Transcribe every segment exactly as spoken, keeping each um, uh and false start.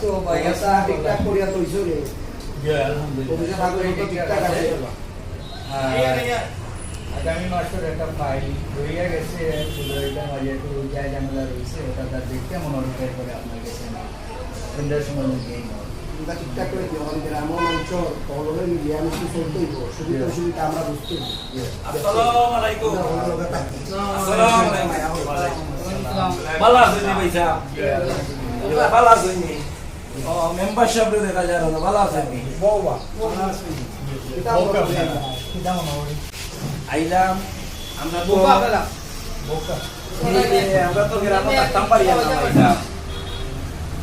তো ভাই, অবস্থা ঠিকঠাক করিয়া তো হইছে রে। জি, আলহামদুলিল্লাহ। অফিসে থাকলে তো ঠিকঠাক আছে। আর আগামী মাসের একটা ফাইল রইয়া গেছে, ফেব্রুয়ারির মাঝে একটু যাই ঝামেলা রয়েছে, ওটা তার দেখতে মনে হয় করে আপনার গেছে না। সন্ধ্যার সময় নিয়ে নেওয়া। আমরা ঠিকঠাক করে দিও, আমাদের গ্রামও অঞ্চল, তহলে মিলিয়ে আমি কি চলতে হইব, সুবিধা অসুবিধা আমরা বুঝতে হইব। আসসালামু আলাইকুম। আসসালামু আলাইকুম। ওয়ালাইকুম আসসালাম। ভালো আছেন নি ভাই সাহেব? ভালো আছেন নি? ও, মেম্বার সাহেবরে দেখা যায় না, ভালো আছেন নি? বাবা। কিতা মনে হয়? কিতা মনে হয়? আইলাম, আমরা তো এই যে আমরা তো গ্রামে থাকতাম পারি না, আইলাম।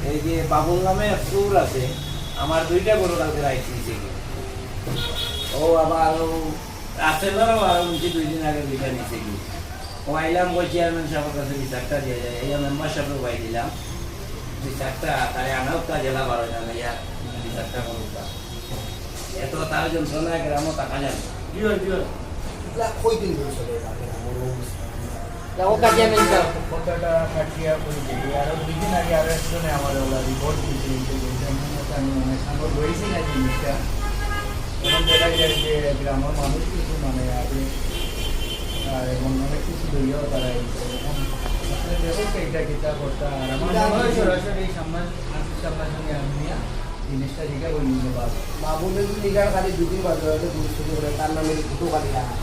এই যে বাবুল নামে এক চোর আছে, আমার দুইটা গরু কালকে রাইত নিছে কি। ও আবার ও রাসেলরও আরো উনকি দুই দিন আগে দুইটা নিছে কি। ও আইলাম, ওই চেয়ারম্যান সাহেবের কাছে বিচারটা দিয়ে যায়। এই মেম্বার সাহেবরে উবাই দিলাম। বিচারটা তাই আনাও তা জেলা বারো জানা ইয়া বিচারটা করুক তা। এত তার যন্ত্রণা গ্রামও থাকা যায় না। জি হয়, জি হয়। ইগুলা কয়দিন ধরে চলে এগুলা? আমার অবস্থা। দেখো, কাটিয়া নেই তো। কথাটা কাটিয়া কই যাই। আরো দুই দিন আগে আরো একজনে আমার ওলা রিপোর্ট দিয়েছে, এই যে বলছে, আমি মনে হয় আমি অনেক সময় রয়েছি না জিনিসটা। এখন দেখা যায় যে গ্রামের মানুষ কিছু মানে আগে, আহ, এবং অনেক কিছু দলীয় তারা এই করে। এখন আপনি দেখো তো এটা কিতা করতা। আর আমার মনে হয় সরাসরি সামনে, সামনাসামনি আমি নিয়ে জিনিসটা জিজ্ঞাসা করি নিতে পারবো। বাবুল যদি লিডার খালি দুদিন বাজে হয়তো গুরু চুরি করে, তার নামে দুটো খালি রাখা।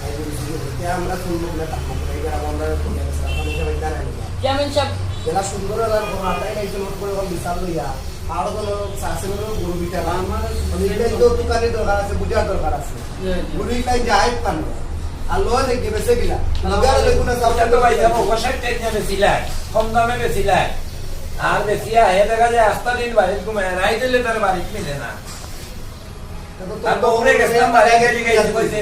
এই গুরু চুরি করতে আমরা শুনবো বলে তার মুখে, এবার আমরা বলে গেছে, আপনার হিসাবে জানাই না। চেয়ারম্যান সাহেব। জেলা সুন্দর হলার কোনো আটাই নাই, চুমট করে এখন বিশাল লইয়া। আরো কোনো শাসনের গরু বিটা না। আমার মানে, এটা তো দোকানের দরকার আছে, বুঝার দরকার আছে। জি, জি। গুরু ইটাই যে আইপ পান। আর লয় দেখে বেঁচে গেলা। লগে আর দেখুন না, এটা তো ভাই, যাবো, অবশ্যই টেক নিয়ে বেশি লাগ, কম দামে বেশি লাগ। আর বেশি আহে দেখা যায়, আস্তা দিন বাড়িত ঘুমায়, রাইত হইলে তার বাড়িত মিলে না। তার বউরে গেছিলাম, বাড়ি গেলি গেছি, কইছে,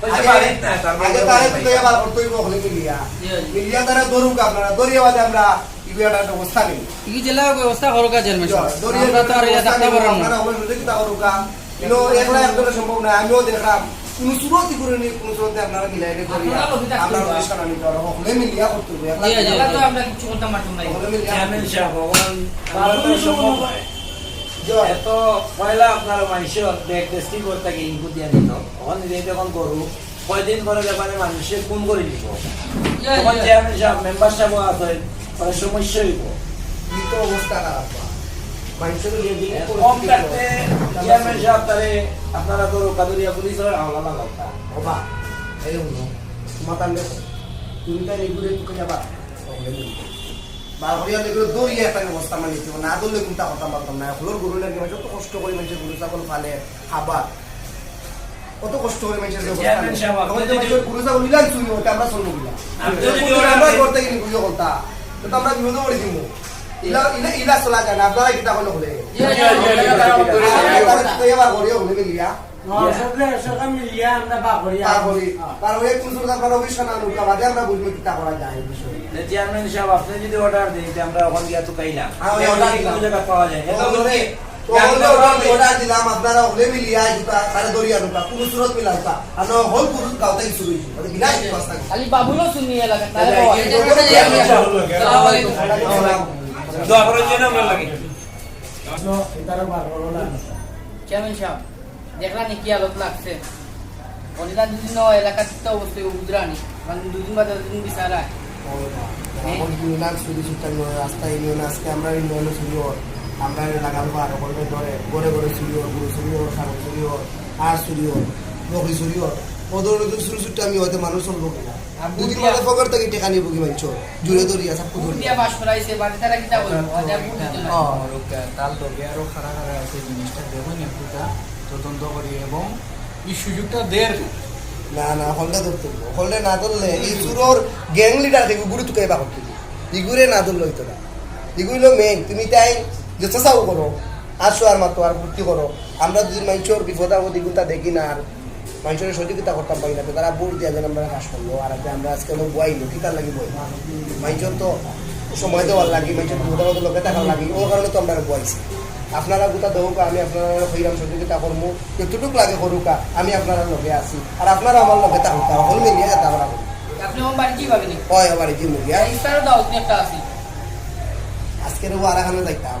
কইছে, আগে, বাড়িত না, তার বউ আগে তারে তো গেছে। তুই আবার করতে হইব, ওখানে মিলিয়া। জি, জি। মিলিয়া তারা ধরুক আপনারা, ধরিয়া বাদে আমরা ইগুয়াটার ব্যবস্থা নেই। ই জেলা ব্যবস্থা করুক, চেয়ারম্যান সাহেব। জি, ধরিয়া আমরা তো আর ইয়া ব্যবস্থা থাকতে নেই, পারবো না। আপনারা ওখানে সুযোগ চিন্তা করুক। কিন্তু একলা একজনের সম্ভব না, আমিও দেখলাম, কোনো সুরতই করে নেই, কোনো সুরতে আপনারা মিলাই রে ধরিয়া, আপনারা লগে থাকতে আমরা হবে। অনুষ্ঠান আনি তো আর ওখানে মিলিয়া করতে হবে। একলা জি, জি, আমরা জি। তো আমরা কিচ্ছু করতাম পারতাম না। ওখানে মিলিয়া চেয়ারম্যান সাহেব, ওখানে আমরা তো সম্ভব নয়। জি। এত পয়লা আপনারা মানুষের ব্যাগ টেস্টিং করতে গিয়ে ইনপুট দিয়া দিত। ওখানে দিয়ে যখন গরু, কয়দিন পরে ব্যাপারে মানুষের খুন করে দিব। তখন চেয়ারম্যান সাহেব, মেম্বার সাহেব আছে, পরে সমস্যা হইব। ই তো অবস্থা খারাপ বা। মানুষের যে দিকে কম পরিস্থিতি থাকতে খারাপ। চেয়ারম্যান সাহেব তারে আপনারা তো রোকা ধরিয়া পুলিশের হাওলা লাগাও তা। বাবা, এই হলো, তোমার তাহলে তুমি তাই এগুলো একটু যাবা। বাবা, হইয়া দেখলো দৌড়িয়া একটা ব্যবস্থা মানে নিতে হবে। না ধরলে কোনটা কথা বলতাম না। এখন গরু লাগে, যত কষ্ট করে মানুষের গরু ছাগল পালে, খাবার। কত কষ্ট করে মানুষের ব্যবস্থা চেয়ারম্যান নেয়। সাহেব, আপনি তখন তো যদি মানুষের গরু ছাগল নিলাম চুরি হতে, আমরা চলবো কিনা? আপনি যদি তখন order আমরা দেন। করতে গেলে বুঝে বলতা, তো আমরা বিপদে পড়ে দিব। ইলা, ইলা, ইলা চলা যায় না, আপনারা কিতা করলে হলে? ইয়া, ইয়া, ইয়া, ইয়া, ইয়া, ইয়া। আপনারা তো এবার ঘরে হলে মিলিয়া। হ্যাঁ, সবলে, সবলে মিলিয়া আমরা বার করি। বার করি। হ্যাঁ। বার হয়ে কোন সরকার করা অফিস না, লোক বাদে আমরা বুঝবো কিতা করা যায় এই বিষয়ে। না, চেয়ারম্যান সাহেব, আপনি যদি order দেন, যে আমরা ওখান গিয়া তো খাইলাম। হ্যাঁ, ওই order দিলাম। জায়গা পাওয়া যায়। তো এটা ওখানে বুঝি? তো ওখানে order, order দিলাম, আপনারা ওখানে মিলিয়া আইতা, তারা দরিয়া ঢুকা, কোন সুরত মিলা ঢুকা। আর না হল পুরুষ গাওতা কিছু রয়েছে। মানে বিরাট ব্যবস্থা। খালি বাবুলও শুনি এলাকা, তাহলে এটা বড়। কি চেয়ারম্যান সাহেব? আসসালামু আলাইকুম। দোয়া করার জন্য আমরা লাগি। এটারও বার করো না। চেয়ারম্যান সাহেব, দেখলা নি কি হালত লাগছে? অনিলা দুদিন নয় এলাকা দিতে অবস্থা বুঝরানি। মানে দুদিন বাদে দুদিন বিচার আয়। ও বাবা, হ্যাঁ? আমার ইউনিয়ন চুরি চুরটা নয়, রাস্তা ইউনিয়ন আজকে আমরা ইউনিয়নে চুরি হয়। আমরা এই লাগাল পার, ওখানে ধরে, ঘরে ঘরে চুরি হয়, গরু চুরি হয়, ছাগল চুরি হয়, হাঁস চুরি হয়, বকরি চুরি হয়। ও ধরনের যদি চুরি চুরটা আমি হয়তো মানুষ চলবো কিনা? আর দুদিন বুঝিয়া বাদে পকেট থেকে টেকা নিবো কি মানছো? জুড়ে ধরিয়া, সব কিছু বুঝিয়া ধরিয়া। বাস করাইছে, বাদে তারা কিতা বলবো? আর যা বুঝতে না। ও। আর ওকে, তার লগে আরো খারাপ খারাপ আছে, জিনিসটা দেখুন একটুটা তদন্ত করি এবং এই সুযোগটা দের। না, না, হলটা ধরতে হইব। হলটা না ধরলে এই চুরর গ্যাং লিডার থেকে গুড়ি তুকাই বাকর থেকে। ইগুরে না ধরলে হইতো না। ইগুলো মেইন। তুমি তাই যে চাচাও করো, আসো আর মাতো আর ফুর্তি করো। আমরা যদি মানষর বিপদ আপদ ইগুতা দেখি না আর মানষরে সহযোগিতা করতাম পারি না, তো তারা ভোট দিয়া যেন আমরা কাজ করলো। আর আজকে আমরা আজকে অনেক বইলো, কিতার লাগি বই? মানষর তো সময় দেওয়ার লাগি, মানষর বিপদ আপদ লগে থাকার লাগি, ওর কারণে তো আমরা বইছি। আপনারা গুতা দেউকা, আমি আপনারা কইরাম সহযোগিতা করমু, যতটুক লাগে করুকা, আমি আপনারা লগে আছি। আর আপনারা আমার লগে থাকুকা, হকল মিলিয়া যাতা করা করি। আপনি আমার বাড়ি কিভাবে নি? হয়, আমার বাড়ি কি মুখিয়া? ইফতারও দাওয়াত নি একটা আছে। আজকে রে ও আরাকানে যাইতাম।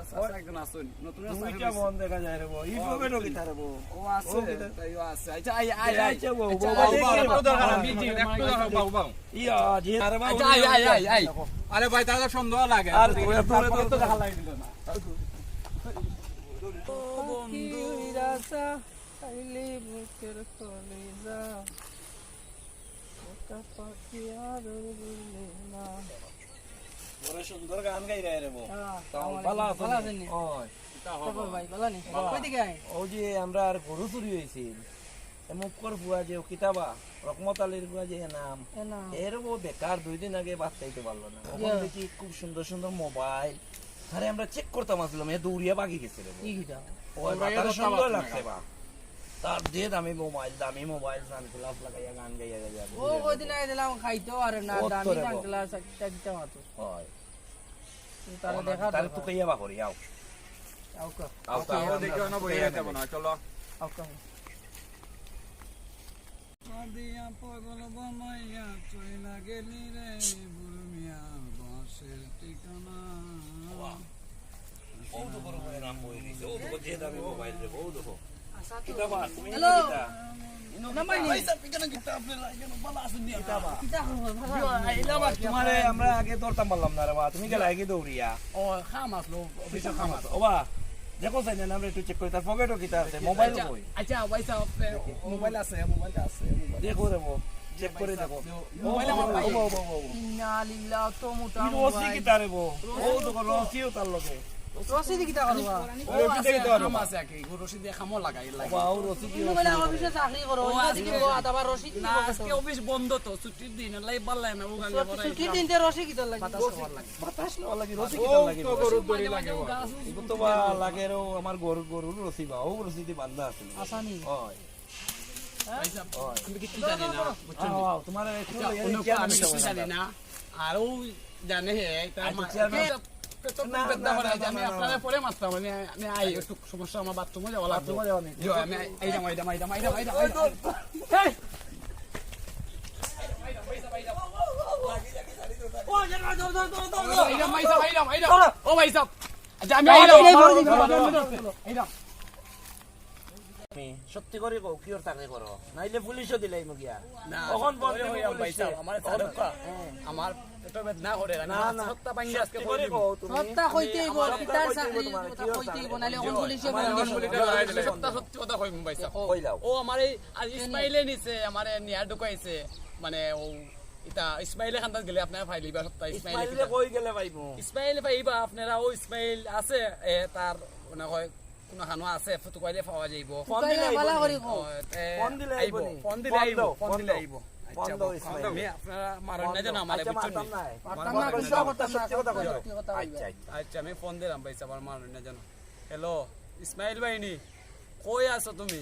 আর চাচা একজন আছইন, নতুন চাকরি দুইটা পাইছে। মন দেখা যায় রে বউ। ই ও, পকেটও কিতা রে বউ? ও আছে, ও কিতা? তাইও আছে। আচ্ছা, আই, আই, আই। আচ্ছা, বউ, আচ্ছা, বউ, আই, বউ, আই, একটু দরকার, আই, আমি একটু দরকার, বউ, বউ। ইয়া, জি, আরে বাবা, আচ্ছা, আই, আই, আই, আই। আরে ভাই, তাহলে সন্দেহ লাগে। আর ওই তোরে, তোরে, পকেট তো তোরে। দেখা লাগে দিল না। ও বন্ধু। খাইলি বুকের কলিজা, বোকা পাখি আর উড়লি না। বড় সুন্দর গান গাই রে, রে বউ। হ্যাঁ, তাও আসসালামু ভালো আলাইকুম। আছেন? ভালো আছেন নি? ওই। কিতা খবর ভাই, ভালো নি? বাহ। কই থেকে আইন? ওই যে আমরা আর গরু চুরি হইছিল। এ মুক্কর ফুয়া যে ও কিতাবা, রহমত আলীর ফুয়া যে এনাম। এনাম। এর বউ বেকার দুই দিন আগে ভাত খাইতে পারলো না। ওখান ইয়া। দেখি খুব সুন্দর সুন্দর মোবাইল। আরে আমরা চেক করতাম আসলাম, এ দৌড়িয়া বাগি গেছে রে বউ। কি কিতা? ও মোবাইল বাতাস তো সুন্দর তামাক লাগছে না। বা। তার যে দামি মোবাইল, দামি মোবাইল, সানগ্লাস লাগাইয়া গান গাইয়া গাইয়া ও ঘুরে কদিন বেড়ায়। আগে দিলাম খাইতেও পারে না, ও দামি তো রে বউ। সানগ্লাস একটা দিতে পারতো। হয়। তারা ও না, দেখা তারা দরকার। তো খাইয়া বা করি, আও। আও কা। আও কা, আও, আও, দেখি আও, অন্য বইয়া আও, যাবো না, চলো। আও কা। সাদিয়া পাগল বানাইয়া চইলা গেলি রে বুড় মিয়ার বাঁশের ঠিকানা। বাহ। ও তো বড় বড় নাম বই নিছে, ও তো যে দামি মোবাইল রে, ও দেখো। কিতা বা, তুমি হ্যালো। কিতা? ইনো না, কিতা? মানে ভাই সাহেব, এখানে কিতা আপনি লাইগেন? ভালো আছেন নি? কিতা বা? কিতা খবর? ভালো ইয়ো, আছেন? আইলা বা তোমারে আমরা আগে ধরতাম পারলাম না রে বা, তুমি গেলা আগে দৌড়িয়া। ও, কাম আসলো, অফিসের কাম আসলো। ও বা, দেখো চাই না, আমরা একটু চেক করি, তার পকেটও কিতা আছে, মোবাইল আচ্ছা, কই? আচ্ছা, ভাই সাহেব, আপনি মোবাইল আছে, মোবাইল আছে, মোবাইল দেখো আছে। রে বউ, চেক করে দেখো। মোবাইল আমার ও, ভাই। ও, ও, ও, ও। ইন্না লিল্লাহ, তো মোটা কি রশি মোবাইল। কিতা রে বউ? ও তো রশিও তার লগে। রশি দি কিতা করবা? ও রশি দি আছে, কিতা করবা? কাম আছে কি? ও রশি দি কামও লাগাই, লাগে। বাবা, ও রশি দি ইনো বলে অফিসে চাকরি করো, ও, ইনো আজকে দেখি বউ আবার রশি দি না, বলতো। আজকে অফিস বন্ধ তো, ছুটির দিন, লাই পারলাই না, ও গাঙ্গে ছুটি-, পড়াই। ছুটির দিন তো রশি কিতা লাগে? বাতাস খাওয়ার লাগে। বাতাস খাওয়া লাগে, রশি ও, কিতা লাগে? তো গরুর দড়ি লাগে, বাবা। এগুলো তো বা লাগে রে, ও আমার গরু, গরুর রশি বা, ও রশি দি বান্ধা আছে। আসানি। হয়। ভাই সাহেব, আমি কিচ্ছু জানি না, বুঝছেন? আও, আও, তোমার একটু আচ্ছা, ইয়ে অন্য চেয়ার আমি নিতে কিচ্ছু হবে জানি না। না। আর ও জানে হে, এটা আচ্ছা, মা-, চেয়ার এটা না। তো, তো না, না, না, না, না, আমি না, না। আপনারে পরে মারতাম, আমি, আমি আই, একটু সমস্যা, আমার বাথরুমে যাওয়া লাগবে। বাথরুমে যাওয়া নেই। ইয়ো, আমি আইরাম, আইরাম, আইরাম, আইরাম, আইরাম, আইরাম। এই! আইরাম, ভাই সাহেব, আইরাম, আইরাম। ও ভাই সাহেব, আচ্ছা, আমি আইরাম, আইরাম, আইরাম। আইরাম। তুমি সত্যি করি কও, কিওর চাকরি করো? নাইলে পুলিশও দিলাইমু গিয়া। না, তখন সত্যি বন্ধু করি কইয়া পুলিশে। পাইছাও, আমার তখন চালুকা। হ্যাঁ। আমার পেটো বেদনা করে, না, না, না। সত্তা পাইনি আজকে সত্যি করি কইলিমু। কও তুমি। সত্তা কইতে অইবো, আমার কিতার সত্তা চাকরি, কইতে অইবো, কথা তোমার কইতে কিওর অইবো, চাকরি নাইলে করো? অন্য পুলিশে আমার ফোন দিবো। পুলিশে ফোন দিবো। সত্তা সত্যি কথা কইমু ভাই সাহেব। কইলাও। ও আমার এই, আর ইসমাইলে নিছে, আমারে নিয়া ঢুকাইছে। মানে ও, ইতা ইসমাইলে খান্দাত গেলে আপনারা পাইলিবা সত্তা ইসমাইলে ইসমাইলে কিতা। কই গেলে পাইবো? ইসমাইল পাইবা আপনারা, ও ইসমাইল আছে, এ, তার মনে হয় কোনো খানো আছে, ফুতু কইলে পাওয়া যাইবো। ফোন দিলে আইবো ভালা নি? করি কও। ও, এ, ফোন দিলে আইবো আইবো, নি? ফোন দিলে ফোন আইবো, দাও, ফোন ফোন দিলে দাও। আইবো। ফোন আচ্ছা, দাও, ফোন ইসমাইল। দাও। আমি আপনারা মারুন না যেন, আমারে আচ্ছা, বুঝছেন মারতাম নি? না। মারতাম না, মারুন না। সত্য কথা, সত্য কথা কইও। সত্য কথা কইও। আচ্ছা, আচ্ছা। আচ্ছা, আমি ফোন দিলাম ভাই সাহেব, আমার মারুন না যেন। হ্যালো, ইসমাইল বাহিনী, কই আছো তুমি?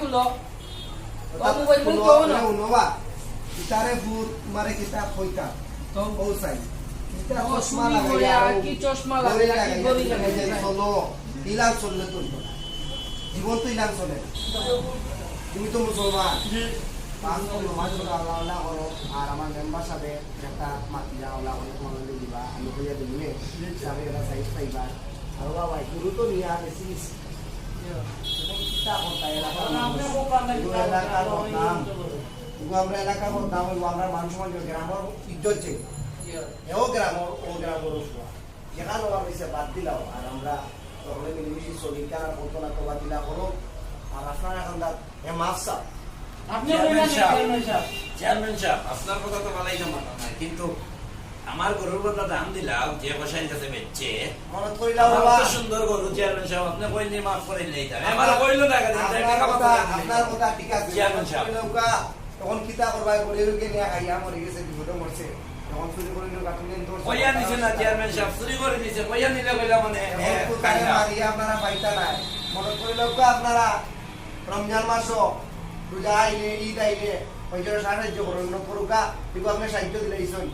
খুলো। ও মোবাইল ফোন তো না। উনো বা, ইতারে ভূত মারে কিতা কইতা? তো ও সাই। ইতা ও চশমা চুরি লাগাইয়া, করিয়া, ও কি চশমা ঘড়ি লাগাইয়া, ঘড়ি লাগাইয়া, এই যে চলো, ইলান চললে চলতো না। জীবন তো ইলান চলে না। তুমি তো মুসলমান। জি। পাঁচ ওয়াক্ত নামাজ পড়ো, আল্লাহ আল্লাহ করো, আর আমার মেম্বার সাহেব একটা মাতিয়া ওলা অনেক মনে দিবা, আমি কইয়া দিমু নে, জি। সাহেব একটা সাইড পাইবা। আর বাবা, গুরু তো নিয়ে আর বেশি বেশি। জি। এবং কিতা করতা এলাকার আমরা মানুষ? বোকা, আমরা এগু কিতা এলাকার করতাম? বদনাম। এগু আমরা এলাকার বদনাম, এগু আমরা মান সম্মান, গ্রামর ইজ্জত যে। জি। এও গ্রামর, ও গ্রামর উঠবা। যেখান অওয়ার অইছে বাদ দিলাও, আর আমরা তখন মিলিমিশি চলি, কারা কত না কবা দিলা করো, আর আপনারা এখন দা, এ মাফ চাও। আপনি চেয়ারম্যান সাহেব, চেয়ারম্যান সাহেব। চেয়ারম্যান সাহেব, আপনার কথা তো ভালাই জমা নাই, কিন্তু আমার গরুর বদলা দাম দিলাম, যে কসাইর কাছে বেচছে। মনত করিলাও আমার বাবা। তো সুন্দর গরু, চেয়ারম্যান সাহেব, আপনি কইলে মাফ করে দিলে এটা। আমার কইলো না, কাজে আপনার টাকা কথা, মাফ করে দিলে। আপনার কথা ঠিক আছে। চেয়ারম্যান সাহেব। কইলাম কা, তখন কিতা করবা, গরিব কে নিয়ে খাইয়া মরে গেছে, বিপদে মরছে। তখন চুরি করে নিয়ে কাটুন দিন দৌড় কইয়া নিছে না, চেয়ারম্যান সাহেব, চুরি করে নিছে, কইয়া নিলে কইলা মানে, এখন হ্যাঁ, তো তারে কাইলা। মারিয়া আপনারা পাইতা নাই। মনত করিলাও কা আপনারা রমজান মাসও রোজা আইলে, ঈদ আইলে, ওই জন্য সাহায্য করুন, মনে করুকা, কিন্তু আপনি সাহায্য দিলাইছেন,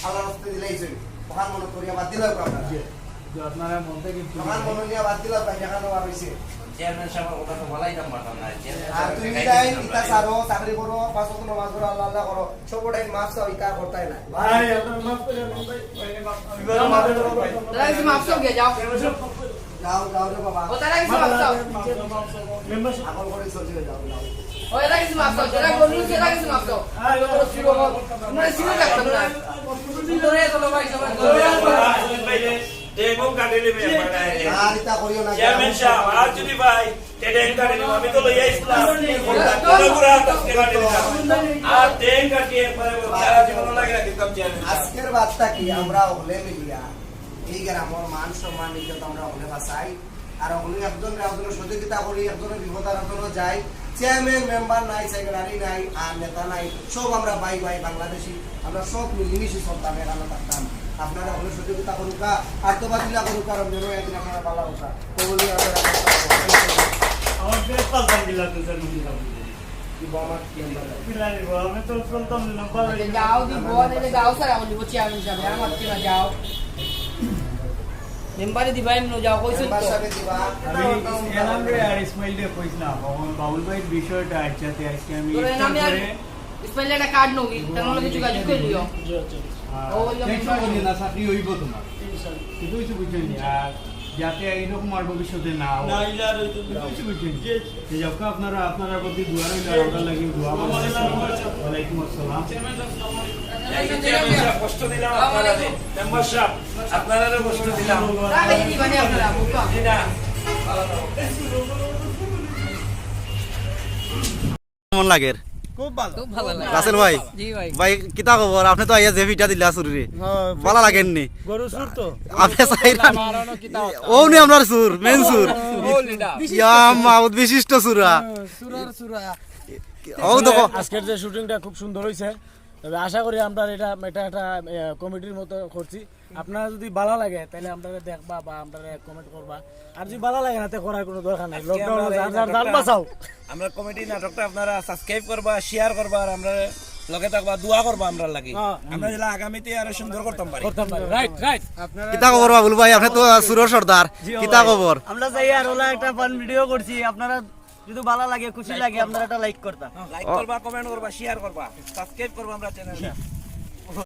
আল্লাহর রাস্তায় দিলাইছেন, ওখান মনে করিয়া বাদ দিলাম আপনারা। জি, জি, আপনারা মন থেকে একটু ওখান মনে নিয়ে বাদ দিলাম, ভাই, যেখানে বার হইছে। চেয়ারম্যান সাহেবের কথা তো বলাইতাম পারতাম না। চেয়ারম্যান আর সাহেব তুমি দেখাই যাই, দিলাম ইতা না। সারো, চাকরি করো, পাঁচ ওয়াক্ত নামাজ পড়ো, আল্লাহ আল্লাহ করো, সব ওটাই মাফ চাও, ইতা করতাই না। ভাই, আপনারা মাফ করে দেন, ভাই। তারা কিছু মাফ চাও গিয়া, যাও। যাও, যাও রে বাবা। ও, তারা কিছু মাফ চাও। আগল করে চলছে, যাও, যাও। ও, এরা কিছু মাফ চাও, যারা গরিব, এরা কিছু মাফ চাও। তোমরা সিনে রাখতাম না। সুন্দর হয়ে চলো ভাই, সবাই। টেকও কাটে নেবে, আর ইতা করিও না। চেয়ারম্যান সাহেব, আর যদি ভাই, তে টেক কাটে নেবে, আমি তো লইয়া ইসলাম। পুরা পুরা আজকে কাটে নিলাম। আর টেক কাটিয়ে একবারে সারা জীবন লাগে না, কিন্তু আমি চেয়ারম্যান সাহেব। আজকের বার্তা কি? আমরা হলে মিলিয়া এই গ্রামর মান সম্মান ইজ্জত আমরা হলে বাঁচাই। আর হলে একজন একজনের সহযোগিতা করি, একজনের বিপদ আর একজনের যাই। চেয়ারম্যান, মেম্বার নাই, সেক্রেটারি নাই, আর নেতা নাই, সব আমরা ভাই ভাই বাংলাদেশি, আমরা সব মিলিমিশি চলতাম, এখানে থাকতাম। আপনারা হলে সহযোগিতা করুকা, আর তো বাতিলা করুকা, আর মেরো একদিন আপনারা পালা করুকা। তো বলি আমরা আমার বেশ পাল্টান দিলা তো স্যার, মন্দির আপনি। কি বাবা, কি আমরা? বিলাই রে বাবা, আমি তো চলতাম না, পালাই। যাও দি বল, এই যে যাও স্যার, আমি নিব চেয়ারম্যান সাহেব, আমার কি না, যাও। মেম্বারে দিবা এমনি, যাও, কইছেন তো। মেম্বার সাহেব দিবা। আমি এনামরে আর ইসমাইলরে কইছিলাম, এখন বাবুল ভাইর বিষয়টা আইচ্ছাতে আজকে আমি তোর ইফতার নামে আর করে ইসমাইল একটা কার্ড নবি, তার লগে যোগাযোগ করে লিও। আহ, ও, ওই যে টেনশন করিও না, চাকরি হইব তোমার। ইনশাআল্লাহ। কিন্তু কিছু বুঝছেন নি, আর যাতে এইরকম আর ভবিষ্যতে না হয়। না, ইলা আর হইতো না। কিছু বুঝছেন নি? জি, জি। এই যাক, আপনারা, আপনারা প্রতি দোয়া রইল, আমরা লাগি দোয়া করবেন। ওয়ালাইকুম আসসালাম। চেয়ারম্যান সাহেব, আসসালামু আলাইকুম। এই যে চেয়ারম্যান সাহেব, কষ্ট দিলাম আপনারা। মেম্বার সাহেব, আপনারারও কষ্ট দিলাম। জি না। কেমন লাগের? খুব ভালো। খুব ভালো লাগে। রাসেল ভাই, জি ভাই। ভাই, কিতা খবর? আপনি তো আইয়া যে ফিটা দিলা চুরিরে। হ্যাঁ, ভালা লাগের নি? গরু চুর তো। আপনি চাইরা। ও নি আপনার চুর, মেইন চুর। ও লিডার। ইয়া মাবুদ, বিশিষ্ট চুরা। হ্যাঁ, চুরার চুরা। ও দেখো। আজকের যে শুটিংটা খুব সুন্দর হইছে। তবে আশা করি আমরা এটা, এটা একটা, আহ, কমেডির মতো করছি। আপনারা যদি ভালা লাগে, তাহলে আপনারা দেখবা বা আপনারা কমেন্ট করবা। আর যদি ভালা লাগে না, তে করার কোনো দরকার নাই। আজকে লকডাউনে আমরা এই যার যার জান নাটকটা, বাঁচাও। আমরা কমেডি নাটকটা আপনারা সাবস্ক্রাইব করবা, শেয়ার করবা, আর আমরা লগে থাকবা, দোয়া করবা আমরার লাগি। হ্যাঁ। আমরা যেন আগামীতে আরো সুন্দর করতাম পারি। করতাম পারি। Right, right. আপনারা কিতা খবর বাবুল ভাই? আপনি তো চুরর সর্দার। জি, কিতা ভাই। খবর? আমরা চাই আর ওলা একটা ফান ভিডিও করছি। আপনারা যদি ভালা লাগে, খুশি লাগে, আপনারা একটা লাইক করতা। লাইক করবা, কমেন্ট করবা, শেয়ার করবা, সাবস্ক্রাইব করবা আমরা চ্যানেলটা।